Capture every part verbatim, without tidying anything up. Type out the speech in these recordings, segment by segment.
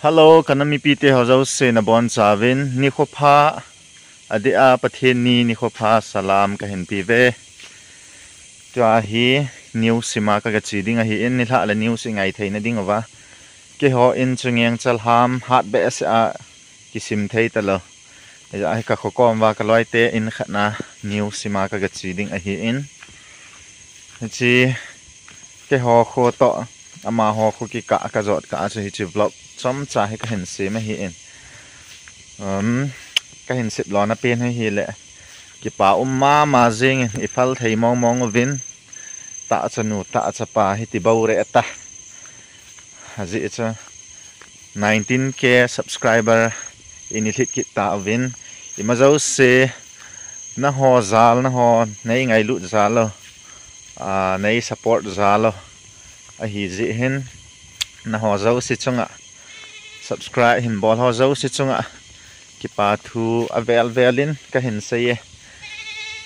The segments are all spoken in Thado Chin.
Hello, ka nam mipite ho jouse nabonchauvin, nikho pha, adeh a Pathen ni nikho pha salam kahin peuve. Tua hi news sima kaga che ding ahin, nilhah le news ingai theina diuva. Keiho in chu ngengcha lham hat behseh a kisim thei talou. Hijeh a hi kakho kom uva kaloite in khat na news sima kaga che ding ahin. Hiche keiho kho toh amaho kho kikah kajot kah a chu hiche vlog chomcha hi kahin sem ahin. Um, kahin sep lona pen hi hileh, kipa um mama jengin, iphal thei mong mong uvin, tahchanu tahchapa hiti bou reh ta. Ajeh chu nineteen K subscriber ini lhit kit tauvin, ima jouse, naho jal, naho nei ngailut jal u, a, nei support jal u ahijeh hin, naho jouse chunga, subscribe hin bol ho jouse chunga kipa thu avel vel in kahin sei e.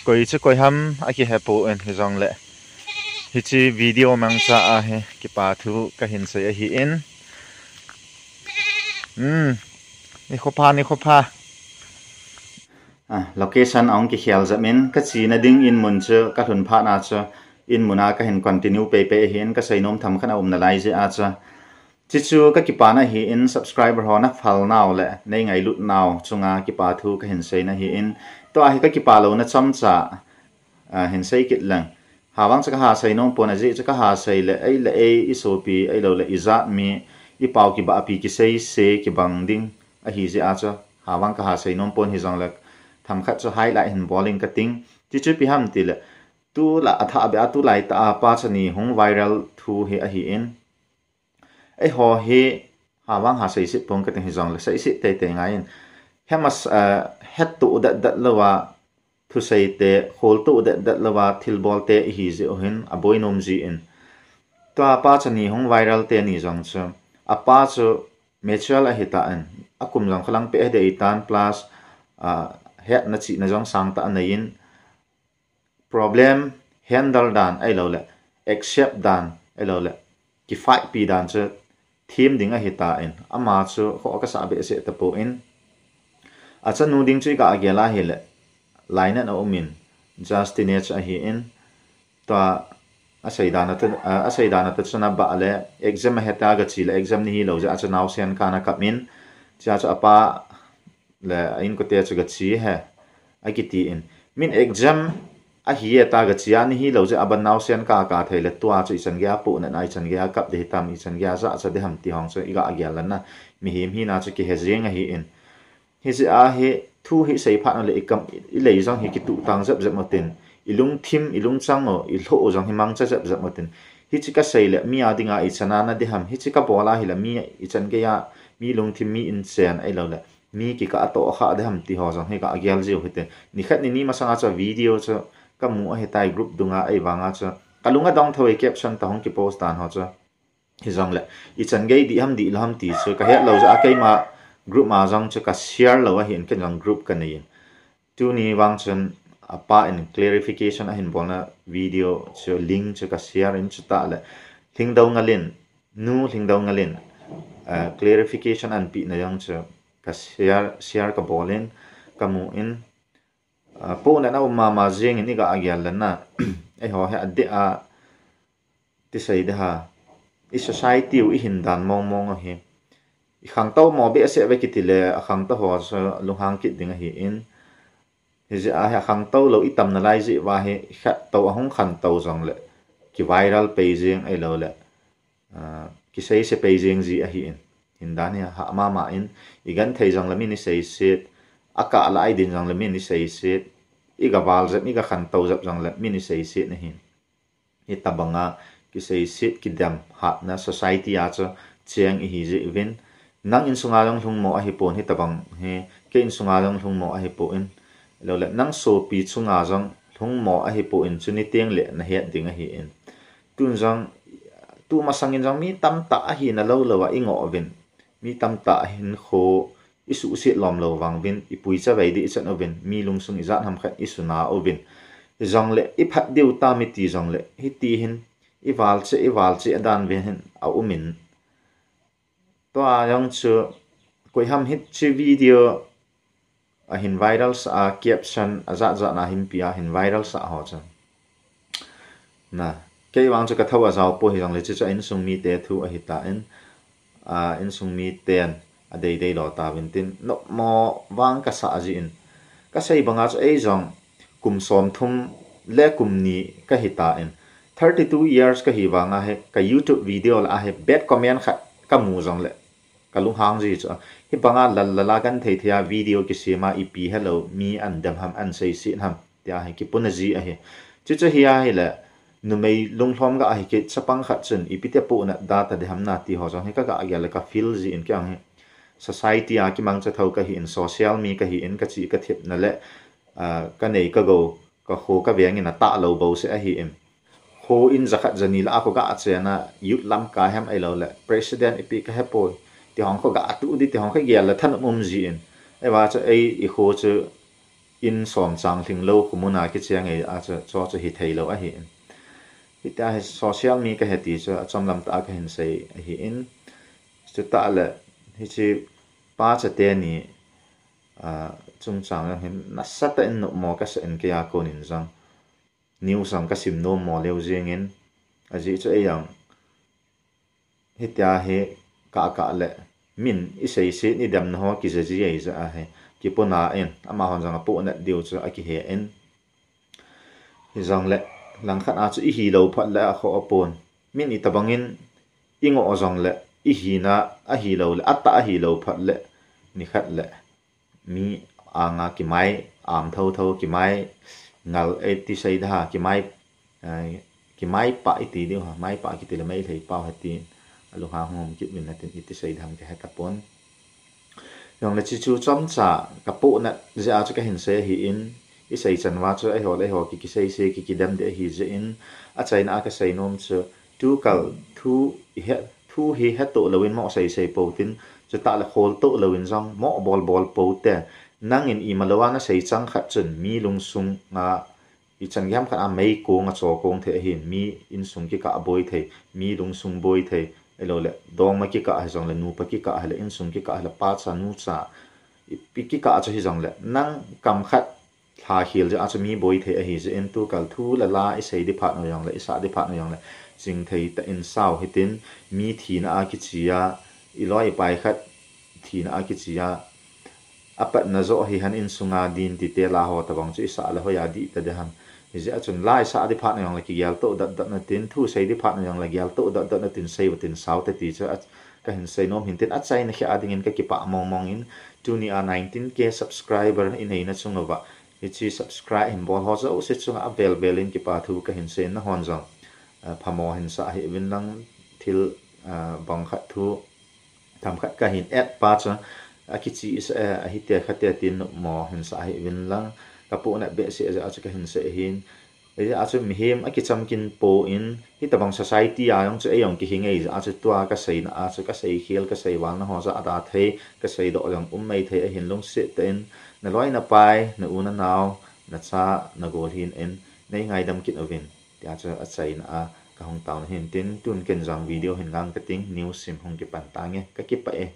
Koi chu koi ham akihepoi, hijongleh hiche video mangcha a hi kipa thu kahin sei ahin. Hmm, nikho pha, nikho pha. Ah, location ahung kikhel jep in, kachena ding in mun chu kalhun phat na chu in mun a kahin continue pei pei ahin, kaseinom themkhat aum nalai jeh a chu. Chuchu kakipana ahin, subscriber ho naphal nau le nei ngailut nau chunga kipa thu kahin seina ahin, tua hi kakipa louna chomcha, ah, hin sei kit leng. Havang chu kaha seinom pon, ajeh chu kaha sei le, ei le ei, isopi, ahilouleh ijat mi, ipao kibahpi, kiseise kibang ding ahijeh a chu, havang kaha seinom pon, hijongleh themkhat chu highlight hin bol ing kating. Chuchu ipi ham tileh, tulai athah beh a tulai tah a pa chani hung viral thu hi ahin. Eiho hi havang ha seiset pon kating, hijongleh seiset teitei ngai in. Hemas, eh, hettoh det det louva thusei te, kholtoh det det louva thilbol te ihi jeh u hin aboinom jin. Tua pa chani hung viral teni jong chu, apa chu mature ahitan, akum jong khalang peh deh ahitan, plus, ah, hetna chihna jong sangtah anei in, problem handle dan ahilouleh, accept dan ahilouleh, kifight pi dan chu them ding ahitan, ama chu khoh kasah behseh tapon, achanu ding chu iga gel a hileh, lainat aumin, Justin chu ahin, tua asei dan a ta, ah, asei dan a ta chun abah le exam ahe ta, gache le exam ni hilou jeh a chu naosen kana kap in, chua chu apa le a inkote chu gache ahi, akitin. Min exam ahi e ta gache a ni hilou jeh a ban naosen ka, ka thei le tua chu ichan geiya pohnatna, ichan geiya kap ding hitam, ichan geiya jachat ding ham ti ho chu iga gel lena, mihem hina chu kihe jeng ahin. Hijeh a hi thu hi seiphat uleh ikam, ilei jong hi kituhtang jep jep utin, ilungthim, ilungchang u, ilhoh u jong hi mangcha jep jep utin. Hiche kasei le mi a dinga ichan a na ding ham, hiche kabol a hile mi ichan geiya, mi lungthim, mi inchen ahilouleh mi kikah a tohkhah ding ham ti ho jong hi ga gel jiu hite. Nikhat nini masanga chu video chu kamu ahitai group dunga, ahivanga chu kalung adong thou e, caption toh hung kipost dan ho chu. Hijongleh ichan gei dih ham dihlou ham ti chu kahet lou jeh a keima group ma jong chu ka share lou ahin, ken jong group kanei in. Tuni vang chun apa in clarification ahin bolna video chu link chu ka share in, chutah le Lhingdou Ngal in, Nu Lhingdou Ngal in, eh, clarification ahin pehna jong chu ka share, share kabol in, kamu in, ah, pohnatna um mama jengin iga gel lena, eiho hi adeh a, tisei ding ham, i society u, ihin dan mong mong u hi, ikhangtou mo behseh uve kiti le, akhangtou ho chu lunghang kit ding ahin. Hijeh a hi akhangtou lou itam nalai jeh uva hi, khattou ahung khantou jongleh kiviral pei jeng ahilouleh, ah, kiseise pei jeng ji ahin. Hindan hi ahah mama in, igenthei jongleh min iseiset, akah lah a idin jongleh min iseiset, iga val jep, iga khantou jep jongleh min iseiset ahin. Hitabanga kiseiset kidem hatna society a chu cheng ihi jeh uvin, nang insunga jong lhungmo ahipon, hitabang hi kei insunga jong lhungmo ahipon, louleh nang sopi chunga jong lhungmo ahipon, chu niteng le nahet ding ahin. Tun jong, tumasang in jong mi tamtah ahina lou lou a ingoh uvin, mi tamtah ahinkho isuhset lom lou vang uvin, ipuicha vei ding ichan uvin, mi lungsung ijat ham khat isuna uvin. Hijongleh iphat diu tam iti jongleh, hiti hin ival cheh, ival cheh dan uvin hin aumin. Tua jong chu, koiham hiche video ahin viral sah a, caption ajat jat na hinpia hin viral sah ho chu. Na, kei vang chu kathou ajao poi, hijongle chuchu insung mite thu ahitan, a, insung miten adei dei lou tauvin tin, nopmo vang kasah jin, kasei banga chu eijong kum somthum le kum ni kahitan, thirty two years kahi vanga hi ka YouTube video lah a hi bad comment khat kamu jongle kalunghang ji chu. Hibanga lal lal a genthei thei a video kisem a ipi helou mi adem ham, asei se ham tia hi kipuna ji ahi. Chuchu hi ahile, numei lunglhom ga ahi kit chapang khat chun ipi ti apohnat da tadem ham nati ho jong hi kaga gel le ka feel jin, kei jong hi society a kimangcha thou kahin, social mi kahin, kachi kathepna le, a, kanei kagou, kakho kaveng in atah lou bouseh ahin. Kho in jakhat jani lah a kho ga chena, youth lamkai ham ahiloule president ipi kahepoi, ti hong kho ga tuh di ti hong kho gel le thanop um jin. Ahivang chu ei ikho chu in som chang lhinglou khomun a kicheng ahi a chu, chuchu hithei lou ahin. Hitia hi social mi kahi ti chu achomlam tah a kahin sei ahin. Chutah le hiche pa chate ni, a, chungchang jong hin nasatah in nopmo kasah in, kei a konin jong news jong kasim nommo leu jengin, ajeh chu eijong hitia hi kah kah le min isei se, idemna ho kija ji ahi jeh ahi. Kipuna in, amahon jong apohnat diu chu akihen. Hijongle langkhat a chu ihilou phat le akhoh apon. Min itobangin ingoh jongle ihina ahiloule, atah ahilou phat le nikhat le mi anga kimai am thotho, kimai ngal iti sei da, kimai, eh, kimai pah iti diu ham, mai pah kiti le Meitei pau ham tin, alunghang hung um kit uvin natin iti sei da ham kahe tapon. Jongle chuchu chomcha kapohnat jeh a chu kahin sei ahin, isei chan uva chu eiho le eiho ki, kisei se ki, kidem ding ahi jeh in, achaina a kasei nom chu, tukal thu ihet, thu hi hetoh louvin moh sei sei pou tin, chutah le kholtoh louvin jong moh bol bol pou te. Nangin imalou a nasei chang khat chun mi lungsung a, ichan gei ham khat a meikong acho kong thei ahin, mi insung kikah boi thei, mi lungsung boi thei, ahiloule dongma kikah hijongle, nupa kikah hile, insung kikah hile, pacha nucha ipi kikah chu hijongle, nang kam khat lhakhel jeh a chu mi boi thei ahi jeh in, tukal thu le la isei ding phat u jongle, isah ding phat u jongle, chingthei tah in sao hitin, mi thina a kiche a, iloi ipai khat thina a kiche a, apatna joh hihen insunga din tite la ho tobang chu isah le hoiya dih tadem ham. Hijeh a chun la isah ding phat u jongle kigeltoh dot dot natin, thu sei ding phat u jongle geltoh dot dot natin, sei utin, sao te ti chu a, kahin sei nom hin tin, achaina kheh a dingin kakipah mong mong in, tuni a nineteen K subscriber ineina chung uva hiche subscribe hin bol ho jouse chunga avel vel in kipa thu kahin sei in, nahon jong, a, phamo hin sah hih uvin lang, thil, a, bang khat thu themkhat kahin et pa chu akichih sah e, ahite khate tin nopmo hin sah hih uvin lang, kapohnat behseh jeh a chu kahin sei ahin. Hijeh a chu mihem akichamkin pon, hitobang society a jong chu eijong kihing ahi jeh a chu tua kaseina a chu kasei khel, kasei val naho jahda thei, kasei doh jong um mei thei ahin, lungset tah in naloi napai, na u nanao, nacha nagol hin in neingaidam kit uvin, tia chu achaina a kahung taona hin tin, tun ken jong video hin ngang kating, news sim hung kipan tange, kakipah e.